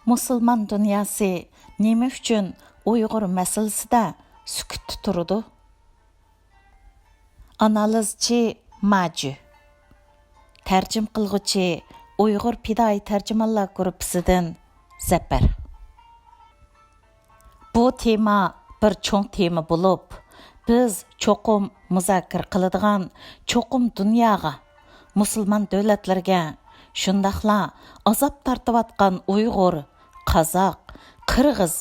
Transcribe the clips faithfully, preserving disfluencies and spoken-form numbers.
مۇسۇلمان دۇنياسى نېمە ئۈچۈن ئۇيغۇر مەسىلىسىدە سۈكۈتتە تۇرىدۇ؟ ئانالىزچى ماجۈ. تەرجىمە قىلغۇچى ئۇيغۇر پىدائىي تەرجىمانلار گۇرۇپپىسىدىن زەپەر. بۇ تېما بىر چوڭ تېما بولۇپ، بىز چوقۇم مۇزاكىرە قىلىدىغان، چوقۇم دۇنياغا، مۇسۇلمان دۆلەتلىرىگە، شۇنداقلا ئازاب تارتىۋاتقان ئۇيغۇر، قازاق، قىرغىز،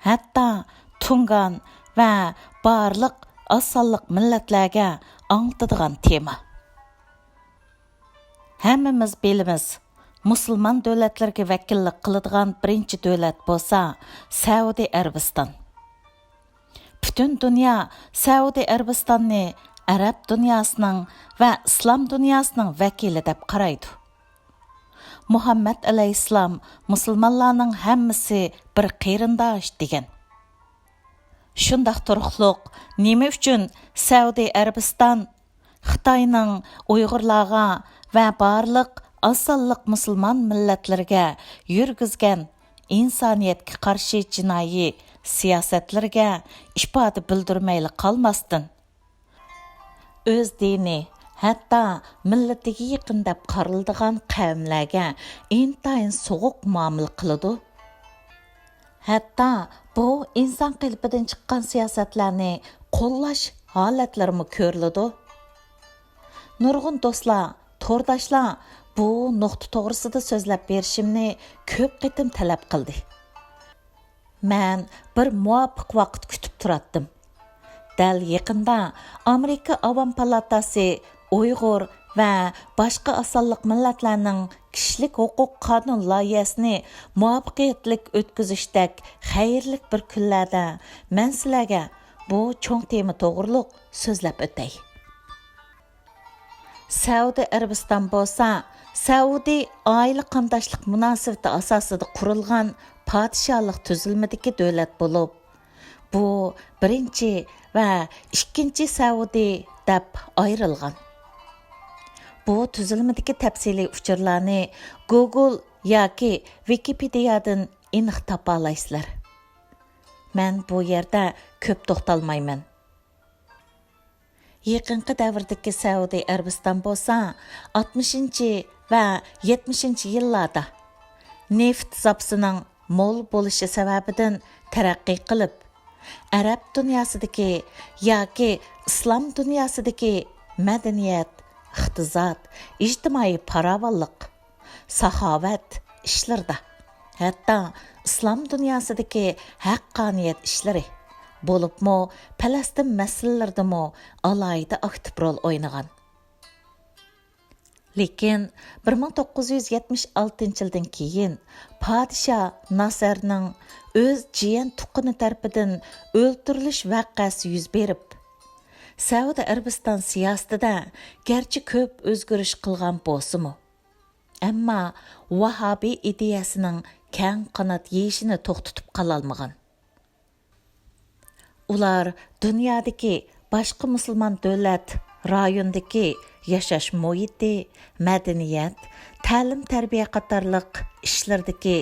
ھەتتا تۇڭگان ۋە بارلىق ئاز سانلىق مىللەتلەرگە ئاڭلىتىدىغان تېما. ھەممىمىز بىلىمىز، مۇسۇلمان دۆلەتلىرىگە ۋەكىللىك قىلىدىغان بىرىنچى دۆلەت بولسا سەئۇدى ئەرەبىستان. پۈتۈن دۇنيا سەئۇدى ئەرەبىستاننى ئەرەب دۇنياسىنىڭ ۋە ئىسلام دۇنياسىنىڭ ۋەكىلى دەپ قارايدۇ. مۇھەممەد ئەلەيھىسسالام مۇسۇلمانلارنىڭ ھەممىسى بىر قېرىنداش دېگەن. شۇنداق تۇرۇقلۇق، نېمە ئۈچۈن سەئۇدى ئەرەبىستان خىتاينىڭ ئۇيغۇرلارغا ۋە بارلىق ئاز سانلىق مۇسۇلمان مىللەتلىرىگە يۈرگۈزگەن ئىنسانىيەتكە قارشى جىنايى سىياسەتلىرىگە ئىپادە بىلدۈرمەيلا قالماستىن، ئۆز دىنى، ھەتتا مىللىتىگە يېقىن دەپ قارىلىدىغان قەۋملەرگە ئىنتايىن سوغۇق مۇئامىلە قىلىدۇ. ھەتتا بۇ ئىنسان قېلىپىدىن چىققان سىياسەتلەرنى قوللاش ھالەتلىرىمۇ كۆرۈلىدۇ. نۇرغۇن دوستلار، تورداشلار بۇ نۇقتا توغرىسىدا سۆزلەپ بېرىشىمنى كۆپ قېتىم تەلەپ قىلدى. مەن بىر مۇۋاپىق ۋاقىت كۈتۈپ تۇراتتىم. دەل يېقىندا ئامېرىكا ئاۋام پالاتاسى ئۇيغۇر ۋە باشقا ئاز سانلىق مىللەتلەرنىڭ كىشىلىك ھوقۇق قانۇن لايىھەسىنى مۇۋەپپەقىيەتلىك ئۆتكۈزۈشتەك خەيرلىك بىر كۈنلەردە مەن سىلەرگە بۇ چوڭ تېما توغرۇلۇق سۆزلەپ ئۆتەي. سەئۇدى ئەرەبىستان بولسا سەئۇدى ئائىلە قانداشلىق مۇناسىۋىتى ئاساسىدا قۇرۇلغان پادىشاھلىق تۈزۈلمىدىكى دۆلەت بولۇپ، بۇ بىرىنچى ۋە ئىككىنچى سەئۇدى دەپ ئايرىلغان. بۇ تۈزۈلمىدىكى تەپسىلىي ئۇچۇرلارنى گوگول ياكى ۋىكىپېدىيادىن ئېنىق تاپالايسىلەر. مەن بۇ يەردە كۆپ توختالمايمەن. يېقىنقى دەۋردىكى سەئۇدى ئەرەبىستان بولسا ئاتمىشىنچى ۋە يەتمىشىنچى يىللاردا نېفىت زاپىسىنىڭ مول بولۇشى سەۋەبىدىن تەرەققىي قىلىپ، ئەرەب دۇنياسىدىكى ياكى ئىسلام دۇنياسىدىكى مەدەنىيەت، ئىقتىساد، ئىجتىمائىي پاراۋانلىق، ساخاۋەت ئىشلىرىدا، ھەتتا ئىسلام دۇنياسىدىكى ھەققانىيەت ئىشلىرى، بولۇپمۇ پەلەستىن مەسىلىلىرىدىمۇ ئالاھىدە ئاكتىپ رول ئوينىغان. لېكىن بىر مىڭ توققۇز يۈز يەتمىش ئالتىنچى يىلدىن كېيىن پادىشاھ ناسىرنىڭ ئۆز جىيەن تۇغقىنى تەرىپىدىن ئۆلتۈرۈلۈش ۋەقەسى يۈز بېرىپ، سەئۇدى ئەرەبىستان سىياسىتىدە گەرچە كۆپ ئۆزگىرىش قىلغان بولسىمۇ، ئەمما ۋاھابىي ئىدىيەسىنىڭ كەڭ قانات يېيىشىنى توختىتىپ قالالمىغان. ئۇلار دۇنيادىكى باشقا مۇسۇلمان دۆلەت، رايوندىكى ياشاش مۇھىتى، مەدەنىيەت، تەلىم-تەربىيە قاتارلىق ئىشلىرىدىكى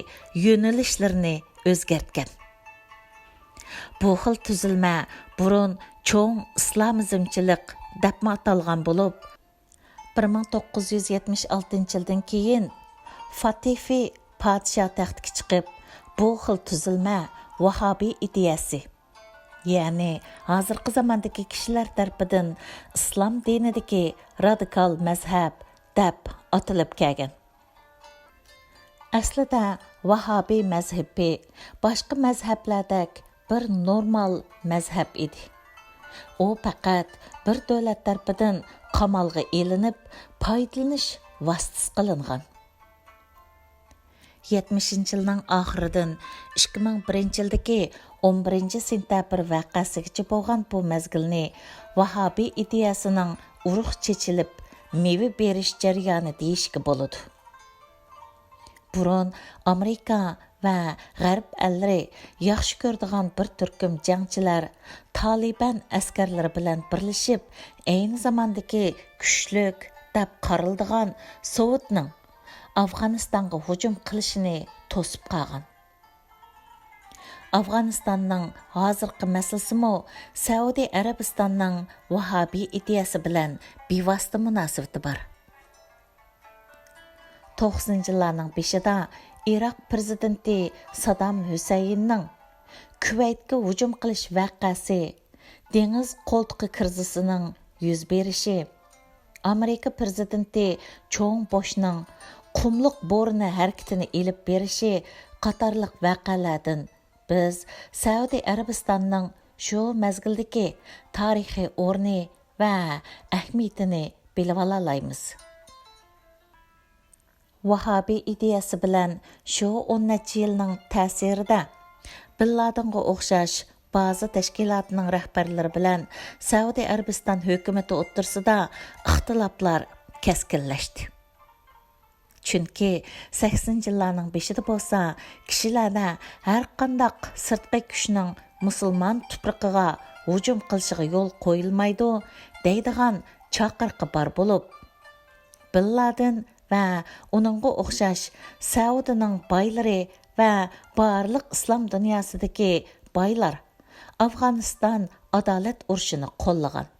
يۆنىلىشلىرىنى ئۆزگەرتكەن. بۇ خىل تۈزۈلمە بۇرۇن چوڭ ئىسلامىزمچىلىق دەپمۇ ئاتالغان بولۇپ، بىر مىڭ توققۇز يۈز يەتمىش ئالتىنچى يىلدىن كېيىن فاتىفى پادىشاھ تەختكە چىقىپ، بۇ خىل تۈزۈلمە ۋاھابىي ئىدىيەسى، يەنى ھازىرقى زاماندىكى كىشىلەر تەرىپىدىن ئىسلام دىنىدىكى رادىكال مەزھەپ دەپ ئاتىلىپ كەلگەن. ئەسلىدە ۋاھابىي مەزھىپى باشقا مەزھەپلەردەك بىر نورمال مەزھەپ ئىدى. ئۇ پەقەت بىر دۆلەت تەرىپىدىن قامالغا ئېلىنىپ، پايدىلىنىش ۋاسىتىسى قىلىنغان. يەتمىشىنچى يىلنىڭ ئاخىرىدىن ئىككى مىڭ بىرىنچى يىلدىكى ئون بىرىنچى سېنتەبىر ۋەقەسىگىچە بولغان بۇ مەزگىلنى ۋاھابىي ئىدىيەسىنىڭ ئۇرۇق چېچىلىپ، مېۋە بېرىش جەريانى دېيىشكە بولىدۇ. بۇرۇن ئامېرىكا ۋە غەرب ئەللىرى ياخشى كۆرىدىغان بىر تۈركۈم جەڭچىلەر تالىبان ئەسكەرلىرى بىلەن بىرلىشىپ، ئەينى زاماندىكى كۈچلۈك دەپ قارىلىدىغان سوۋېتنىڭ ئافغانىستانغا ھۇجۇم قىلىشىنى توسۇپ قالغان. ئافغانىستاننىڭ ھازىرقى مەسىلىسىمۇ سەئۇدى ئەرەبىستاننىڭ ۋاھابىي ئىدىيەسى بىلەن بىۋاسىتە مۇناسىۋىتى بار. توقسىنىنچى يىللارنىڭ بېشىدا ئىراق پىرېزىدېنتى سادام ھۈسەيىننىڭ كۇۋەيتكە ھۇجۇم قىلىش ۋەقەسى، دېڭىز قولتۇقى كىرىزىسىنىڭ يۈز بېرىشى، ئامېرىكا پىرېزىدېنتى چوڭ بوشنىڭ قۇملۇق بورىنى ھەرىكىتىنى ئېلىپ بېرىشى قاتارلىق ۋەقەلەردىن بىز سەئۇدى ئەرەبىستاننىڭ شۇ مەزگىلدىكى تارىخىي ئورنى ۋە ئەھمىيىتىنى بىلىۋالالايمىز. ۋاھابىي ئىدىيەسى بىلەن شۇ ئون نەچچە يىلنىڭ تەسىرىدە بىن لادىنغا ئوخشاش بازا تەشكىلاتىنىڭ رەھبەرلىرى بىلەن سەئۇدى ئەرەبىستان ھۆكۈمىتى ئوتتۇرىسىدا ئىختىلاپلار كەسكىنلەشتى. چۈنكى سەكسىنىنچى يىللارنىڭ بېشىدا بولسا كىشىلەردە ھەرقانداق سىرتقى كۈچنىڭ مۇسۇلمان تۇپرىقىغا ھۇجۇم قىلىشىغا يول قويۇلمايدۇ دەيدىغان چاقىرىقى بار بولۇپ، بىن لادىن ۋە ئۇنىڭغا ئوخشاش سەئۇدىنىڭ بايلىرى ۋە بارلىق ئىسلام دۇنياسىدىكى بايلار ئافغانىستان ئادالەت ئۇرۇشىنى قوللىغان.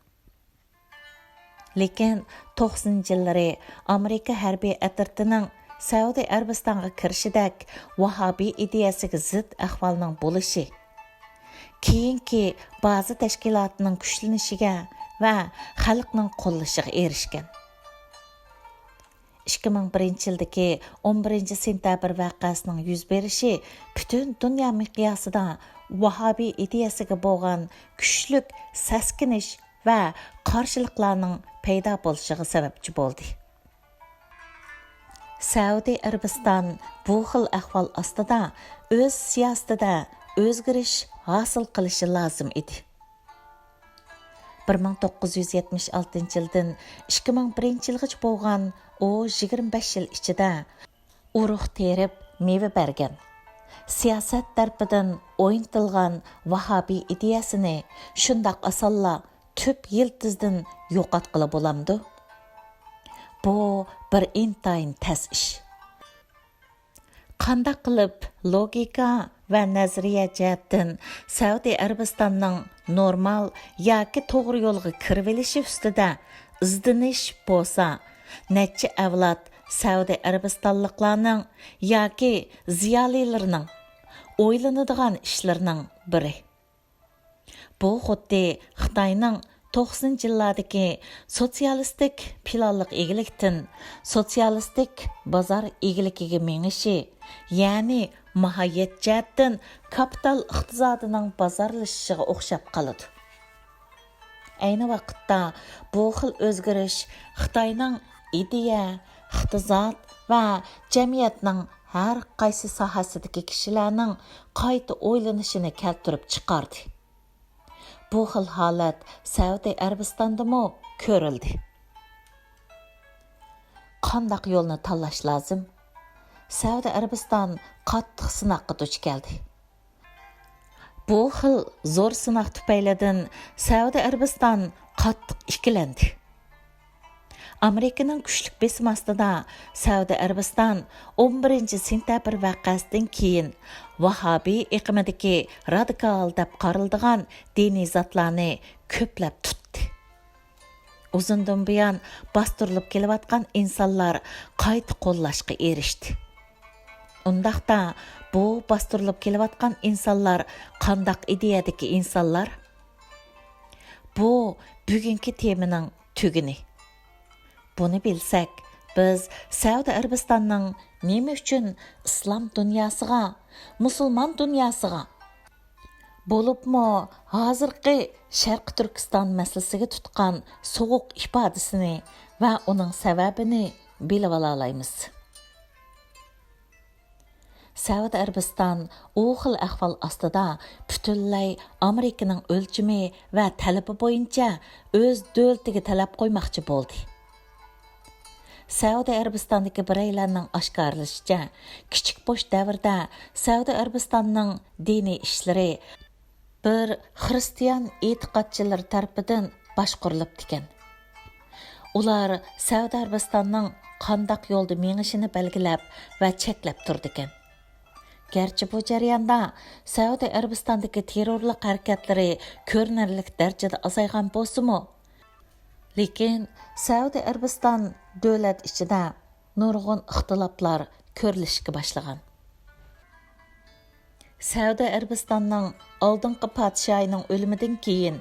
لېكىن توقسىنىنچى يىللىرى ئامېرىكا ھەربىي ئەترىتىنىڭ سەئۇدى ئەرەبىستانغا كىرىشىدەك ۋاھابىي ئىدىيەسىگە زىت ئەھۋالنىڭ بولۇشى، كېيىنكى بازا تەشكىلاتىنىڭ كۈچلىنىشىگە ۋە خەلقنىڭ قوللىشىغا ئېرىشكەن. ئىككى مىڭ بىرىنچى يىلدىكى ئون بىرىنچى سېنتەبىر ۋەقەسىنىڭ يۈز بېرىشى پۈتۈن دۇنيا مىقياسىدا ۋاھابىي ئىدىيەسىگە بولغان كۈچلۈك سەسكىنىش ۋە قارشىلىقلارنىڭ پەيدا بولۇشىغا سەۋەبچى بولدى. سەئۇدى ئەرەبىستان بۇ خىل ئەھۋال ئاستىدا ئۆز سىياسىتىدە ئۆزگىرىش ھاسىل قىلىشى لازىم ئىدى. بىر مىڭ توققۇز يۈز يەتمىش ئالتىنچى يىلدىن ئىككى مىڭ بىرىنچى يىلغىچە بولغان ئۇ يىگىرمە بەش يىل ئىچىدە ئۇرۇق تېرىپ مېۋە بەرگەن، سىياسەت تەرىپىدىن ئوينىتىلغان ۋاھابىي ئىدىيەسىنى شۇنداق ئاسانلا تۈپ يىلتىزىدىن يوقاتقىلى بولامدۇ؟ بۇ بىر ئىنتايىن تەس ئىش. قانداق قىلىپ لوگىكا ۋە نەزەرىيە جەھەتتىن سەئۇدى ئەرەبىستاننىڭ نورمال ياكى توغرا يولغا كىرىۋېلىشى ئۈستىدە ئىزدىنىش بولسا، نەچچە ئەۋلاد سەئۇدى ئەرەبىستانلىقلارنىڭ ياكى زىيالىيلىرىنىڭ ئويلىنىدىغان ئىشلىرىنىڭ بىرى. بۇ خۇددى خىتاينىڭ توقسىنىنچى يىللاردىكى سوتسىيالىستىك پىلانلىق ئىگىلىكتىن سوتسىيالىستىك بازار ئىگىلىكىگە مېڭىشى، يەنى ماھىيەت جەھەتتىن كاپىتال ئىقتىسادىنىڭ بازارلىشىشىغا ئوخشاپ قالىدۇ. ئەينى ۋاقىتتا بۇ خىل ئۆزگىرىش خىتاينىڭ ئىدىيە، ئىقتىساد ۋە جەمئىيەتنىڭ ھەر قايسى ساھەسىدىكى كىشىلەرنىڭ قايتا ئويلىنىشىنى كەلتۈرۈپ چىقاردى. بۇ خىل ھالەت سەئۇدى ئەرەبىستاندىمۇ كۆرۈلدى. قانداق يولنى تاللاش لازىم؟ سەئۇدى ئەرەبىستان قاتتىق سىناققا دۇچ كەلدى. بۇ خىل زور سىناق تۈپەيلىدىن سەئۇدى ئەرەبىستان قاتتىق ئىككىلەندى. ئامېرىكىنىڭ كۈچلۈك بېسىمى ئاستىدا سەئۇدى ئەرەبىستان ئون بىرىنچى سېنتەبىر ۋەقەسىدىن كېيىن ۋاھابىي ئېقىمىدىكى رادىكال دەپ قارىلىدىغان دىنىي زاتلارنى كۆپلەپ تۇتتى. ئۇزۇندىن بۇيان باستۇرۇلۇپ كېلىۋاتقان ئىنسانلار قايتا قوللاشقا ئېرىشتى. ئۇنداقتا، بۇ باستۇرۇلۇپ كېلىۋاتقان ئىنسانلار قانداق ئىدىيەدىكى ئىنسانلار؟ بۇ بۈگۈنكى تېمىنىڭ تۈگۈنى. بۇنى بىلسەك، بىز سەئۇدى ئەرەبىستاننىڭ نېمە ئۈچۈن ئىسلام دۇنياسىغا، مۇسۇلمان دۇنياسىغا، بولۇپمۇ ھازىرقى شەرقىي تۈركىستان مەسىلىسىگە تۇتقان سوغۇق ئىپادىسىنى ۋە ئۇنىڭ سەۋەبىنى بىلىۋالالايمىز. سەئۇدى ئەرەبىستان ئۇ خىل ئەھۋال ئاستىدا پۈتۈنلەي ئامېرىكىنىڭ ئۆلچىمى ۋە تەلىپى بويىچە ئۆز دۆلىتىگە تەلەپ قويماقچى بولدى. سەئۇدى ئەرەبىستاندىكى بىرەيلەننىڭ ئاشكارىلىشىچە، كىچىك بوش دەۋرىدە سەئۇدى ئەرەبىستاننىڭ دىنىي ئىشلىرى بىر خىرىستىيان ئېتىقادچىلىرى تەرىپىدىن باشقۇرۇلۇپتىكەن. ئۇلار سەئۇدى ئەرەبىستاننىڭ قانداق يولدا مېڭىشىنى بەلگىلەپ ۋە چەكلەپ تۇرىدىكەن. گەرچە بۇ جەرياندا سەئۇدى ئەرەبىستاندىكى تېررورلۇق ھەرىكەتلىرى كۆرۈنەرلىك دەرىجىدە ئازايغان بولسىمۇ، لېكىن سەئۇدى ئەرەبىستان دۆلەت ئىچىدە نۇرغۇن ئىختىلاپلار كۆرۈلۈشكە باشلىغان. سەئۇدى ئەرەبىستاننىڭ ئالدىنقى پادىشاھىنىڭ ئۆلۈمىدىن كېيىن،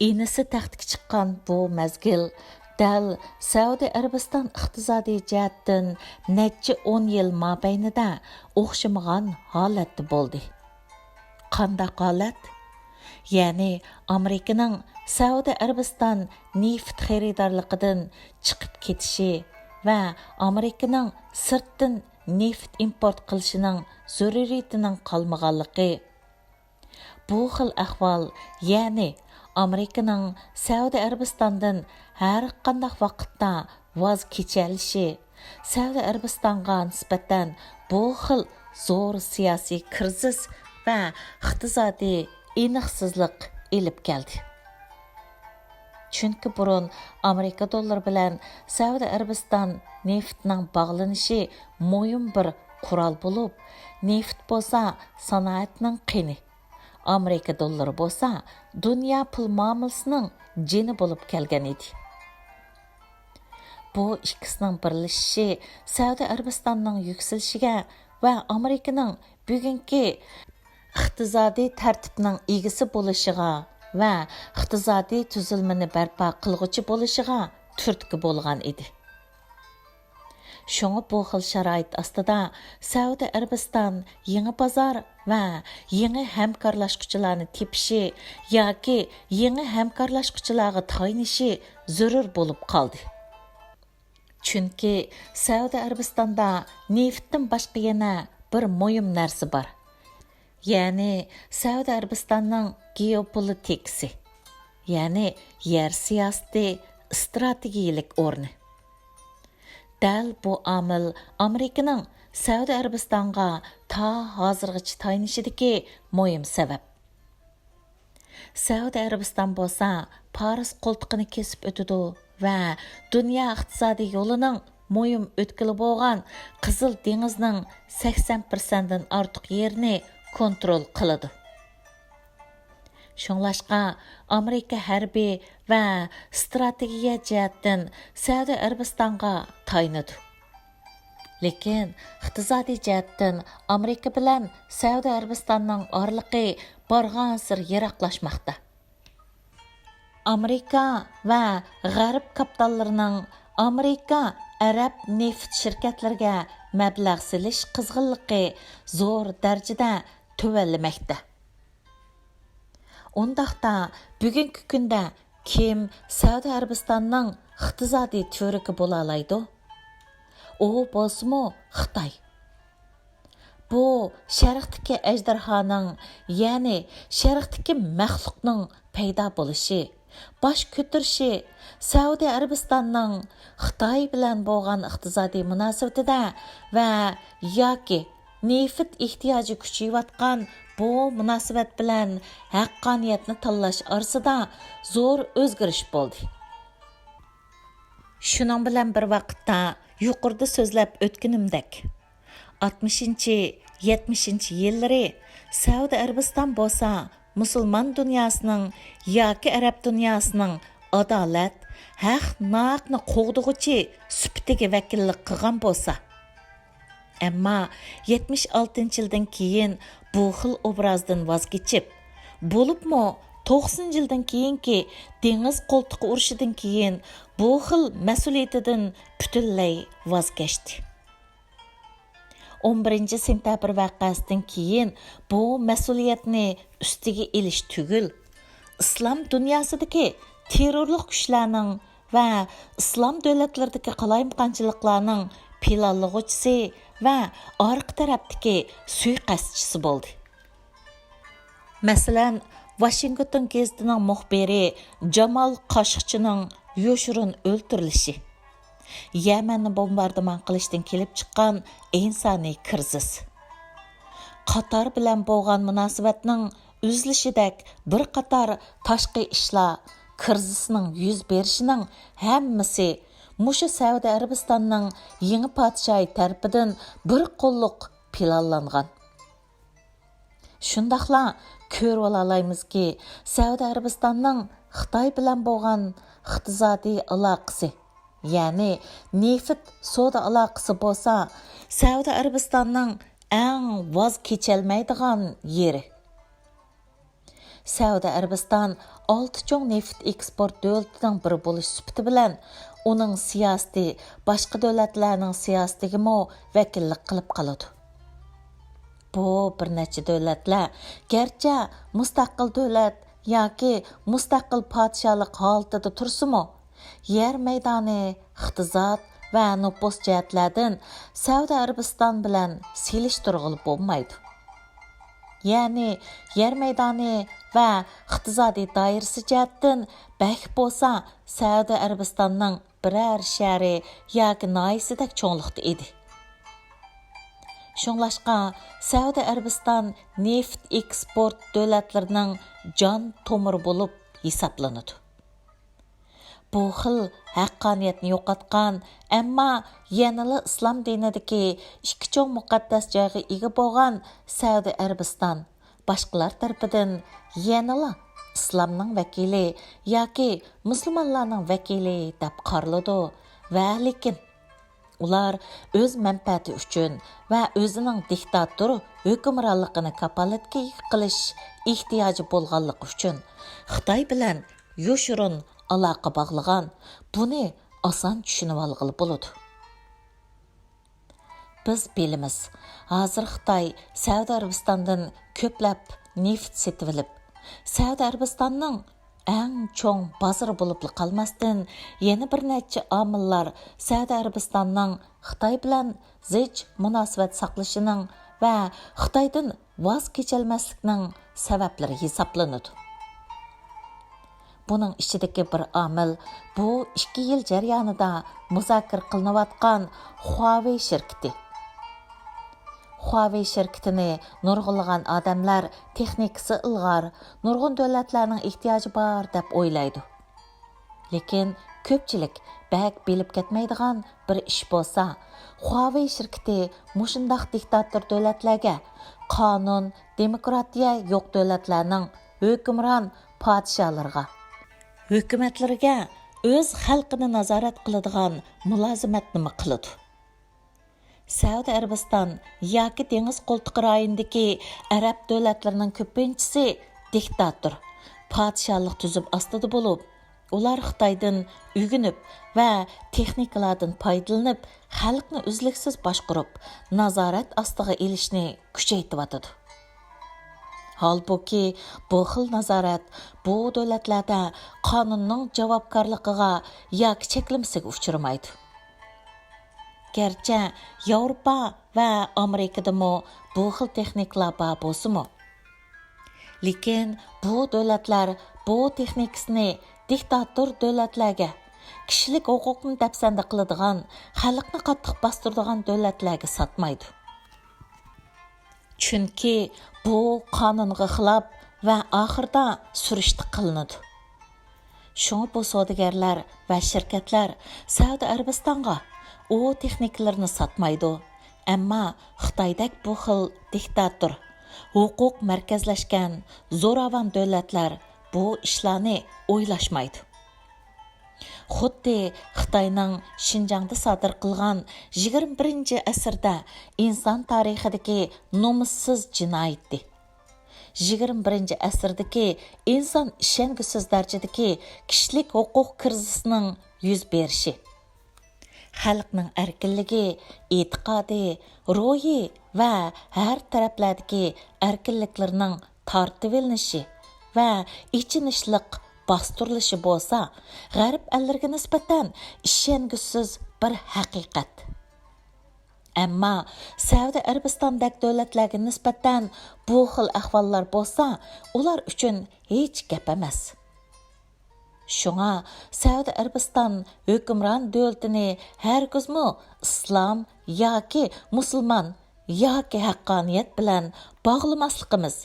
ئىنىسى تەختكە چىققان بۇ مەزگىل دەل سەئۇدى ئەرەبىستان ئىقتىسادىي جەھەتتىن نەچچە ئون يىل مابەينىدە ئوخشىمىغان ھالەتتە بولدى. قانداق ھالەت؟ يەنى ئامېرىكىنىڭ سەئۇدى ئەرەبىستان نېفىت خېرىدارلىقىدىن چىقىپ كېتىشى ۋە ئامېرىكىنىڭ سىرتتىن نېفىت ئىمپورت قىلىشىنىڭ زۆرۈرىيىتىنىڭ قالمىغانلىقى. بۇ خىل ئەھۋال، يەنى ئامېرىكىنىڭ سەئۇدى ئەرەبىستاندىن ھەر قانداق ۋاقىتتا ۋاز كېچەلىشى، سەئۇدى ئەرەبىستانغا نىسبەتەن بۇ خىل زور سىياسىي كىرىزىس ۋە ئىقتىسادىي ئېنىقسىزلىق ئېلىپ كەلدى. چۈنكى بۇرۇن ئامېرىكا دوللىرى بىلەن سەئۇدى ئەرەبىستان نېفىتىنىڭ باغلىنىشى مۇھىم بىر قورال بولۇپ، نېفىت بولسا سانائەتنىڭ قېنى، ئامېرىكا دوللىرى بولسا دۇنيا پۇل مۇئامىلىسىنىڭ جېنى بولۇپ كەلگەن ئىدى. بۇ ئىككىسىنىڭ بىرلىشىشى سەئۇدى ئەرەبىستاننىڭ يۈكسىلىشىگە ۋە ئامېرىكىنىڭ بۈگۈنكى ئىقتىسادىي تەرتىپنىڭ ئىگىسى بولۇشىغا ۋە ئىقتىسادىي تۈزۈلمىنى بەرپا قىلغۇچى بولۇشىغا تۈرتكە بولغان ئىدى. شۇڭا بۇ خىل شارائىت ئاستىدا سەئۇدى ئەرەبىستان يېڭى بازار ۋە يېڭى ھەمكارلاشقۇچىلارنى تېپىشى ياكى يېڭى ھەمكارلاشقۇچىلارغا تايىنىشى زۆرۈر بولۇپ قالدى. چۈنكى سەئۇدى ئەرەبىستاندا نېفىتتىن باشقا يەنە بىر مۇھىم نەرسە بار. يەنى سەئۇدى ئەرەبىستاننىڭ گېئوپولىتىكىسى، يەنى يەر سىياسىتى ئىستراتېگىيىلىك ئورنى. دەل بۇ ئامىل ئامېرىكىنىڭ سەئۇدى ئەرەبىستانغا تا ھازىرغىچە تايىنىشىدىكى مۇھىم سەۋەب. سەئۇدى ئەرەبىستان بولسا پارس قولتۇقىنى كېسىپ ئۆتىدۇ ۋە دۇنيا ئىقتىسادىي يولىنىڭ مۇھىم ئۆتكىلى بولغان قىزىل دېڭىزنىڭ سەكسەن پىرسەنتتىن ئارتۇق يېرىنى كونترول قىلىدۇ. شۇڭلاشقا ئامېرىكا ھەربىي ۋە ئىستراتېگىيە جەھەتتىن سەئۇدى ئەرەبىستانغا تايىنىدۇ. لېكىن ئىقتىسادىي جەھەتتىن ئامېرىكا بىلەن سەئۇدى ئەرەبىستاننىڭ ئارىلىقى بارغانسېرى يىراقلاشماقتا. ئامېرىكا ۋە غەرب كاپىتاللىرىنىڭ ئامېرىكا ئەرەب نېفىت شىركەتلىرىگە مەبلەغ سېلىش قىزغىنلىقى زور دەرىجىدە تۆۋەنلىمەكتە. ئۇنداقتا، بۈگۈنكى كۈندە كىم سەئۇدى ئەرەبىستاننىڭ ئىقتىسادىي تۈۋرۈكى بولالايدۇ؟ ئۇ بولسىمۇ خىتاي. بۇ شەرقتىكى ئەجدىھانىڭ، يەنى شەرقتىكى مەخلۇقنىڭ پەيدا بولۇشى، باش كۆتۈرۈشى سەئۇدى ئەرەبىستاننىڭ خىتاي بىلەن بولغان ئىقتىسادىي مۇناسىۋىتىدە ۋە ياكى نېفىت ئېھتىياجى كۈچىيىۋاتقان بۇ مۇناسىۋەت بىلەن ھەققانىيەتنى تاللاش ئارىسىدا زور ئۆزگىرىش بولدى. شۇنىڭ بىلەن بىر ۋاقىتتا، يۇقىرىدا سۆزلەپ ئۆتكىنىمدەك، ئاتمىشىنچى، يەتمىشىنچى يىللىرى سەئۇدى ئەرەبىستان بولسا مۇسۇلمان دۇنياسىنىڭ ياكى ئەرەب دۇنياسىنىڭ ئادالەت، ھەق-ناھەقنى قوغدىغۇچى سۈپىتىگە ۋەكىللىك قىلغان بولسا، ئەمما يەتمىش ئالتىنچى يىلدىن كېيىن بۇ خىل ئوبرازدىن ۋاز كېچىپ، بولۇپمۇ توقسىنىنچى يىلدىن كېيىنكى دېڭىز قولتۇقى ئۇرۇشىدىن كېيىن بۇ خىل مەسئۇلىيىتىدىن پۈتۈنلەي ۋاز كەچتى. ئون بىرىنچى سېنتەبىر ۋەقەسىدىن كېيىن بۇ مەسئۇلىيەتنى ئۈستىگە ئېلىش تۈگۈل، ئىسلام دۇنياسىدىكى تېررورلۇق كۈچلەرنىڭ ۋە ئىسلام دۆلەتلىرىدىكى قالايمىقانچىلىقلارنىڭ پىلانلىغۇچىسى ۋە ئارقا تەرەپتىكى سۇيىقەستچىسى بولدى. مەسىلەن، ۋاشىنگتون گېزىتىنىڭ مۇخبىرى جامال قاشۇقچىنىڭ يوشۇرۇن ئۆلتۈرۈلۈشى، يەمەننى بومباردىمان قىلىشتىن كېلىپ چىققان ئىنسانىي كىرىزىس، قاتار بىلەن بولغان مۇناسىۋەتنىڭ ئۈزۈلۈشىدەك بىر قاتار تاشقى ئىشلار كىرىزىسىنىڭ يۈز بېرىشىنىڭ ھەممىسى مۇشۇ سەئۇدى ئەرەبىستاننىڭ يېڭى پادىشاھى تەرىپىدىن بىر قوللۇق پىلانلانغان. شۇنداقلا كۆرۈۋالالايمىزكى، سەئۇدى ئەرەبىستاننىڭ خىتاي بىلەن بولغان ئىقتىسادىي ئالاقىسى، يەنى نېفىت سودا ئالاقىسى بولسا، سەئۇدى ئەرەبىستاننىڭ ئەڭ ۋاز كېچەلمەيدىغان يېرى. سەئۇدى ئەرەبىستان ئالتە چوڭ نېفىت ئېكسپورت دۆلىتىنىڭ بىرى بولۇش سۈپىتى بىلەن، ئۇنىڭ سىياسىتى باشقا دۆلەتلەرنىڭ سىياسىتىگىمۇ ۋەكىللىك قىلىپ قالىدۇ. بۇ بىر نەچچە دۆلەتلەر گەرچە مۇستەقىل دۆلەت ياكى مۇستەقىل پادىشاھلىق ھالىتىدە تۇرسىمۇ، يەر مەيدانى، ئىقتىساد ۋە نوپۇس جەھەتلەردىن سەئۇدى ئەرەبىستان بىلەن سېلىشتۇرغىلى بولمايدۇ. يەنى يەر مەيدانى ۋە ئىقتىسادىي دائىرىسى جەھەتتىن بەك بولسا سەئۇدى ئەرەبىستاننىڭ بىرەر شەھىرى ياكى ناھىيەسىدەك چوڭلۇقتا ئىدى. شۇڭلاشقا سەئۇدى ئەرەبىستان نېفىت ئېكسپورت دۆلەتلىرىنىڭ جان تومۇرى بولۇپ ھېسابلىنىدۇ. بۇ خىل ھەققانىيەتنى يوقاتقان، ئەمما يەنىلا ئىسلام دىنىدىكى ئىككى چوڭ مۇقەددەس جايغا ئىگە بولغان سەئۇدى ئەرەبىستان باشقىلار تەرىپىدىن يەنىلا ئىسلامنىڭ ۋەكىلى ياكى مۇسۇلمانلارنىڭ ۋەكىلى دەپ قارىلىدۇ ۋە لېكىن ئۇلار ئۆز مەنپەئەتى ئۈچۈن ۋە ئۆزىنىڭ دىكتاتور ھۆكۈمرانلىقىنى كاپالەتكە ئىگە قىلىش ئېھتىياجى بولغانلىقى ئۈچۈن خىتاي بىلەن يوشۇرۇن ئالاقە باغلىغان، بۇنى ئاسان چۈشىنىۋالغىلى بولىدۇ. بىز بىلىمىز، ھازىر خىتاي سەئۇدى ئەرەبىستاندىن كۆپلەپ نېفىت سېتىۋېلىپ، سەئۇدى ئەرەبىستاننىڭ ئەڭ چوڭ بازىرى بولۇپلا قالماستىن، يەنە بىر نەچچە ئامىللار سەئۇدى ئەرەبىستاننىڭ خىتاي بىلەن زىچ مۇناسىۋەت ساقلىشىنىڭ ۋە خىتايدىن ۋاز كېچەلمەسلىكنىڭ سەۋەبلىرى ھېسابلىنىدۇ. بۇنىڭ ئىچىدىكى بىر ئامىل بۇ ئىككى يىل جەريانىدا مۇزاكىرە قىلىنىۋاتقان خۇاۋېي شىركىتى. خۇاۋېي شىركىتىنى نۇرغۇنلىغان ئادەملەر تېخنىكىسى ئىلغار، نۇرغۇن دۆلەتلەرنىڭ ئېھتىياجى بار دەپ ئويلايدۇ. لېكىن كۆپچىلىك بەك بىلىپ كەتمەيدىغان بىر ئىش بولسا، خۇاۋېي شىركىتى مۇشۇنداق دىكتاتور دۆلەتلەرگە، قانۇن، دېموكراتىيە يوق دۆلەتلەرنىڭ ھۆكۈمران پادىشاھلىرىغا، ھۆكۈمەتلىرىگە ئۆز خەلقىنى نازارەت قىلىدىغان مۇلازىمەتنىمۇ قىلىدۇ. سەئۇدى ئەرەبىستان ياكى دېڭىز قولتۇقى رايونىدىكى ئەرەب دۆلەتلىرىنىڭ كۆپىنچىسى دىكتاتور، پادىشاھلىق تۈزۈم ئاستىدا بولۇپ، ئۇلار خىتايدىن ئۆگىنىپ ۋە تېخنىكىلاردىن پايدىلىنىپ، خەلقنى ئۈزلۈكسىز باشقۇرۇپ، نازارەت ئاستىغا ئېلىشنى كۈچەيتىۋاتىدۇ. ھالبۇكى، بۇ خىل نازارەت بۇ دۆلەتلەردە قانۇننىڭ جاۋابكارلىقىغا ياكى چەكلىمىسىگە ئۇچرىمايدۇ. گەرچە ياۋروپا ۋە ئامېرىكىدىمۇ بۇ خىل تېخنىكىلار بار بولسىمۇ، لېكىن بۇ دۆلەتلەر بۇ تېخنىكىسىنى دىكتاتور دۆلەتلەرگە، كىشىلىك ھوقۇقنى دەپسەندە قىلىدىغان، خەلقنى قاتتىق باستۇرىدىغان دۆلەتلەرگە ساتمايدۇ. چۈنكى بۇ قانۇنغا خىلاپ ۋە ئاخىرىدا سۈرۈشتە قىلىنىدۇ. شۇڭا بۇ سودىگەرلەر ۋە شىركەتلەر سەئۇدى ئەرەبىستانغا ئۇ تېخنىكىلىرىنى ساتمايدۇ. ئەمما خىتايدەك بۇ خىل دىكتاتور، ھوقۇق مەركەزلەشكەن زوراۋان دۆلەتلەر بۇ ئىشلارنى ئويلاشمايدۇ. خۇددى خىتاينىڭ شىنجاڭدا سادىر قىلغان يىگىرمە بىرىنچى ئەسىردە ئىنسان تارىخىدىكى نومۇسسىز جىنايىتى. يىگىرمە بىرىنچى ئەسىردىكى ئىنسان ئىشەنگۈسىز دەرىجىدىكى كىشىلىك ھوقۇق كىرىزىسىنىڭ يۈز بېرىشى. خەلقنىڭ ئەركىنلىكى، ئېتىقادى، روھى ۋە ھەر تەرەپلەردىكى ئەركىنلىكلىرىنىڭ تارتىۋېلىنىشى ۋە ئېچىنىشلىق باستۇرۇلۇشى بولسا، غەرب ئەللىرىگە نىسبەتەن ئىشەنگۈسىز بىر ھەقىقەت. ئەمما سەئۇدى ئەرەبىستاندەك دۆلەتلەرگە نىسبەتەن بۇ خىل ئەھۋاللار بولسا، ئۇلار ئۈچۈن ھېچ گەپ ئەمەس. شۇڭا سەئۇدى ئەرەبىستان ھۆكۈمران دۆلىتىنى ھەرگىزمۇ ئىسلام ياكى مۇسۇلمان ياكى ھەققانىيەت بىلەن باغلىماسلىقىمىز،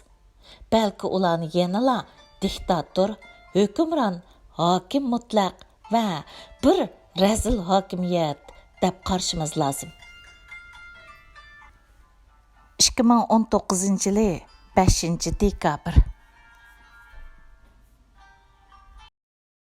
بەلكى ئۇلارنى يەنىلا دىكتاتور، ھۆكۈمران، ھاكىم مۇتلەق ۋە بىر رەزىل ھاكىمىيەت دەپ قارىشىمىز لازىم. ئىككى مىڭ ئون توققۇزىنچى يىلى بەشىنچى دېكابىر.